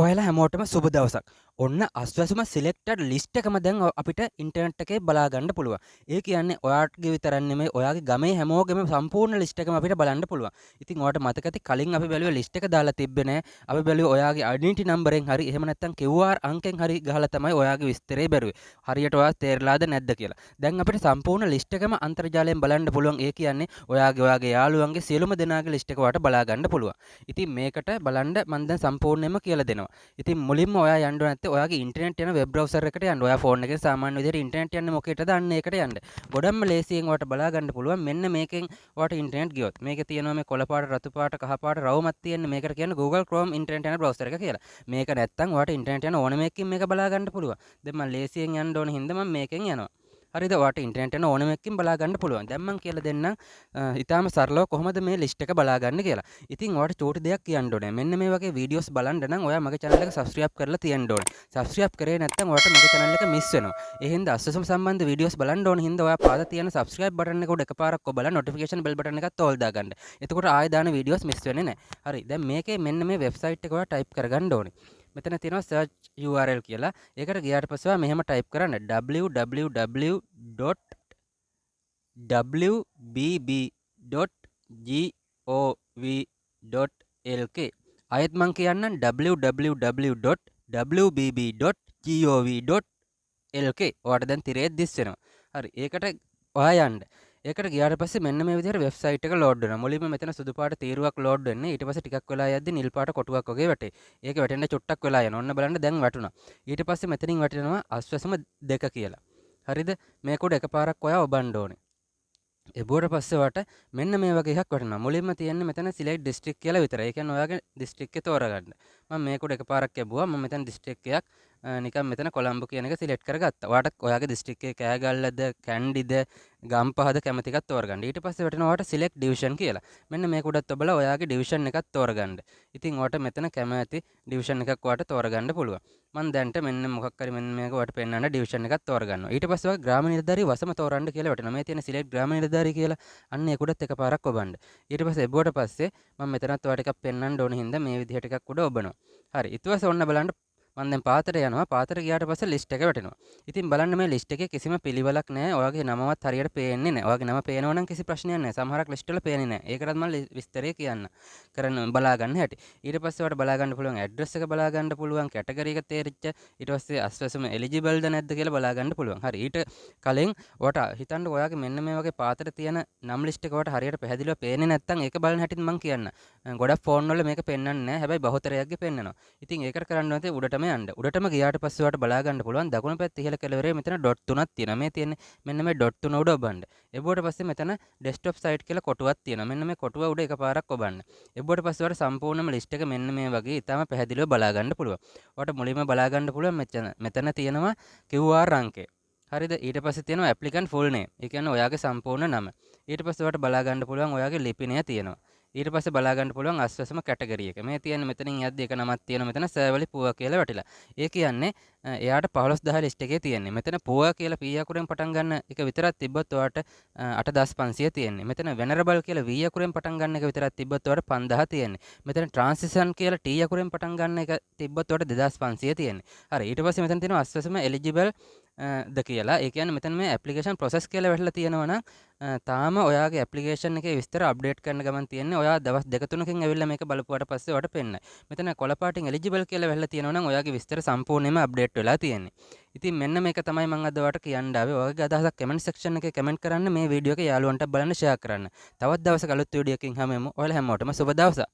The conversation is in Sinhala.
ඔයාලා හැමෝටම සුබ දවසක්. ඔන්න අස්වැසුම සිලෙක්ටඩ් ලිස්ට් එකම දැන් අපිට ඉන්ටර්නෙට් එකේ බලා ගන්න පුළුවන්. ඒ කියන්නේ ඔයාගේ විතරක් නෙමෙයි, ඔයාගේ ගමේ හැමෝගෙම සම්පූර්ණ ලිස්ට් එකම අපිට බලන්න පුළුවන්. ඉතින් ඔයාට මතක ඇති කලින් අපි බැලුවේ ලිස්ට් එක දාලා තිබ්බේ නෑ. අපි බැලුවේ ඔයාගේ අයිඩෙන්ටිටි නම්බරෙන් හරි එහෙම නැත්නම් QR අංකෙන් හරි ගහලා තමයි ඔයාගේ විස්තරේ බැලුවේ, හරියට ඔයා තේරලාද නැද්ද කියලා. දැන් අපිට සම්පූර්ණ ලිස්ට් එකම අන්තර්ජාලයෙන් බලන්න පුළුවන්. ඒ කියන්නේ ඔයාගේ, ඔයාගේ යාළුවන්ගේ, සියලුම දෙනාගේ ලිස්ට් එක ඔයාට බලා ගන්න පුළුවන්. ඉතින් මේකට බලන්න මම දැන් සම්පූර්ණයෙන්ම කියලා දෙනවා. ඉතින් මුලින්ම ඔයා යන්න ඕන නැත්තේ ඔයාගේ ඉන්ටර්නෙට් යන වෙබ් බ්‍රවුසර් එකට යන්න. ඔයා ෆෝන් එකෙන් සාමාන්‍ය විදිහට ඉන්ටර්නෙට් යන්නේ මොකේටද? අන්න ඒකට යන්න. ගොඩක්ම ලේසියෙන් ඔයාට බලා ගන්න පුළුවන් මෙන්න මේකෙන් ඔයාට ඉන්ටර්නෙට් ගියොත්. මේකේ තියෙනවා මේ කොළ පාට, රතු පාට, කහ පාට රවුමක් තියෙන. මේකට කියන්නේ Google Chrome internet යන බ්‍රවුසර් එක කියලා. මේක නැත්තම් ඔයාට ඉන්ටර්නෙට් යන ඕනම එකකින් මේක බලා ගන්න පුළුවන්. දැන් මම ලේසියෙන් යන්න ඕන හින්දා මම මේකෙන් යනවා. හරිද? ඔයාට ඉන්ටර්නෙට් යන ඕනම එකකින් බලා ගන්න පුළුවන්. දැන් මං කියලා දෙන්නම් ඉතාම සරලව කොහොමද මේ ලිස්ට් එක බලාගන්නේ කියලා. ඉතින් ඔයාට චූටි දෙයක් කියන්න ඕනේ. මෙන්න මේ වගේ වීඩියෝස් බලන්න නම් ඔයා මගේ channel එක subscribe කරලා තියන්න ඕනේ. Subscribe කරේ නැත්නම් ඔයාට මගේ channel එක මිස් වෙනවා. ඒ හින්දා අස්වැසුම සම්බන්ධ වීඩියෝස් බලන්න ඕන හින්දා ඔයා පාද තියෙන subscribe button එක උඩ එකපාරක් ඔබලා notification bell button එකත් ඕල් දාගන්න. එතකොට ආයෙ දාන වීඩියෝස් මිස් වෙන්නේ නැහැ. හරි. දැන් මේකේ මෙන්න මේ වෙබ්සයිට් එක ඔයා ටයිප් කරගන්න ඕනේ. මෙතන තියෙනවා search URL කියලා. ඒකට ගියාට පස්සේ ඔයා මෙහෙම ටයිප් කරන්න www.wbb.gov.lk. ආයෙත් මං කියන්නම්, www.wbb.gov.lk. ඔයාට දැන් තිරේ දිස් වෙනවා. හරි. ඒකට ඔයා යන්න. ඒකට ගියාට පස්සේ මෙන්න මේ විදිහට වෙබ්සයිට් එක ලෝඩ් වෙනවා. මුලින්ම මෙතන සුදු පාට තීරුවක් ලෝඩ් වෙන්නේ. ඊට පස්සේ ටිකක් වෙලා යද්දි නිල් පාට කොටුවක් වගේ වැටේ. ඒක වැටෙන්න චුට්ටක් වෙලා යනවා. ඔන්න බලන්න, දැන් වැටුණා. ඊට පස්සේ මෙතනින් වැටෙනවා අස්වැසුම 2 කියලා. හරිද? මේක උඩ එකපාරක් ඔයා ඔබන්න ඕනේ. එබුවට පස්සේ ඔයාට මෙන්න මේ වගේ එකක් වැටෙනවා. මුලින්ම තියෙන්නේ මෙතන සිලෙක්ට් ඩිස්ට්‍රික්ට් කියලා විතරයි. ඒ කියන්නේ ඔයාගේ දිස්ත්‍රික්කය තෝරගන්න. මම මේක උඩ එකපාරක් එබුවා. මම මෙතන දිස්ත්‍රික්කයක් නිකන් මෙතන කොළඹ කියන එක සිලෙක්ට් කරගත්තා. ඔයාට ඔයාගේ දිස්ත්‍රික්කයේ කෑගල්ලද, කැන්ඩිද, ගම්පහද කැමති එකක් තෝරගන්න. ඊට පස්සේ වැටෙනවා ඔයාට සිලෙක්ට් ඩිවිෂන් කියලා. මෙන්න මේක උඩත් ඔබලා ඔයාගේ ඩිවිෂන් එකක් තෝරගන්න. ඉතින් ඔයාට මෙතන කැමති ඩිවිෂන් එකක් ඔයාට තෝරගන්න පුළුවන්. මං දැන්ට මෙන්න මොකක් හරි මෙන්න මේක ඔයාට පෙන්වන්න ඩිවිෂන් එකක් තෝරගන්නවා. ඊට පස්සේ ඔයා ග්‍රාම නිලධාරී වසම තෝරන්න කියලා වැටෙනවා. මේ තියෙන සිලෙක්ට් ග්‍රාම නිලධාරී කියලා. අන්න ඒක උඩත් එකපාරක් ඔබන්න. ඊට පස්සේ එබුවට පස්සේ මම මෙතනත් ඔයාට එකක් පෙන්වන්න ඕන හින්දා මේ විදිහට එකක් උඩ ඔබනවා. හරි. ඊට පස්සේ ඔන්න බලන්න, මං දැන් පාතට යනවා. පාතට ගියාට පස්සේ ලිස්ට් එක වැටෙනවා. ඉතින් බලන්න, මේ ලිස්ට් එකේ කිසිම පිළිවෙලක් නැහැ. ඔයාගේ නමවත් හරියට පේන්නේ නැහැ. ඔයාගේ නම පේනවා නම් කිසි ප්‍රශ්නයක් නැහැ. සමහරක් ලිස්ට් වල පේන්නේ නැහැ. ඒකටත් මම විස්තරය කියන්න. කරන බලා ගන්න හැටි. ඊට පස්සේ ඔයාලට බලා ගන්න පුළුවන් ඇඩ්‍රස් එක බලා ගන්න පුළුවන්, කැටගරි එක තේරිච්ච, ඊට පස්සේ අස්වැසුම එලිජිබල්ද නැද්ද කියලා බලා ගන්න පුළුවන්. හරි. ඊට කලින් ඔයාට හිතන්න, ඔයාගේ මෙන්න මේ වගේ පාතට තියෙන නම් ලිස්ට් එක ඔයාට හරියට පැහැදිලිව පේන්නේ නැත්නම් ඒක බලන හැටිත් මම කියන්න. ගොඩක් ෆෝන් වල මේක පෙන්වන්නේ නැහැ. හැබැයි බහුතරයක්ගේ පෙන්වනවා. ඉතින් ඒකට කරන්න ඕනේ උඩටම යන්න. උඩටම ගියාට පස්සේ ඔයාලට බලා ගන්න පුළුවන් දකුණු පැත්ත ඉහළ කෙළවරේ මෙතන ඩොට් තුනක් තියෙනවා. මේ තියෙන්නේ මෙන්න මේ ඩොට් තුන උඩ ඔබන්න. එබුවට පස්සේ මෙතන ඩෙස්ක්ටොප් සයිට් කියලා කොටුවක් තියෙනවා. මෙන්න මේ කොටුව උඩ එකපාරක් ඔබන්න. එබුවට පස්සේ ඔයාලට සම්පූර්ණම ලිස්ට් එක මෙන්න මේ වගේ ඉතාම පැහැදිලිව බලා ගන්න පුළුවන්. ඔයාලට මුලින්ම බලා ගන්න පුළුවන් මෙතන තියෙනවා QR අංකය. හරිද? ඊට පස්සේ තියෙනවා ඇප්ලිකන්ට් ෆුල් නේම්. ඒ කියන්නේ ඔයාගේ සම්පූර්ණ නම. ඊට පස්සේ ඔයාලට බලා ගන්න පුළුවන් ඔයාගේ ලිපිනය තියෙනවා. ඊට පස්සේ බලා ගන්න පුළුවන් අස්වැසුම කැටගරි එක. මේ තියෙන මෙතනින් යද්දි එක නමක් තියෙනවා මෙතන සර්වලි පුවර් කියලා වැටිලා. ඒ කියන්නේ එයාට 15000 ලිස්ට් එකේ තියෙන්නේ. මෙතන පුවර් කියලා P අකුරෙන් පටන් ගන්න එක විතරක් තිබ්බොත් ඔයාට 8500 තියෙන්නේ. මෙතන වෙනරබල් කියලා V අකුරෙන් පටන් ගන්න එක විතරක් තිබ්බොත් ඔයාට 5000 තියෙන්නේ. මෙතන ට්‍රාන්සිෂන් කියලා T අකුරෙන් පටන් ගන්න එක තිබ්බොත් ඔයාට 2500 තියෙන්නේ. හරි. ඊට පස්සේ මෙතන තියෙනවා අස්වැසුම එලිජිබල් ද කියලා. ඒ කියන්නේ මෙතන මේ ඇප්ලිකේෂන් ප්‍රොසෙස් කියලා වැටලා තියෙනවා නම් තාම ඔයාගේ ඇප්ලිකේෂන් එකේ විස්තර අප්ඩේට් කරන ගමන් තියෙන්නේ. ඔයා දවස් දෙක තුනකින් ඇවිල්ලා මේක බලපුවාට පස්සේ ඔයාට පෙන්නයි. මෙතන කොළ පාටින් එලිජිබල් කියලා වැටලා තියෙනවා නම් ඔයාගේ විස්තර සම්පූර්ණයෙන්ම අප්ඩේට් වෙලා තියෙන්නේ. ඉතින් මෙන්න මේක තමයි මම අද ඔයාලට කියන්න ආවේ. ඔයාගේ අදහසක් කමෙන්ට් සෙක්ෂන් එකේ කමෙන්ට් කරන්න. මේ වීඩියෝ එක යාළුවන්ට බලන්න ෂෙයා කරන්න. තවත් දවසක අලුත් වීඩියෝ එකකින් හමු වෙමු. ඔයාලා හැමෝටම සුබ දවසක්.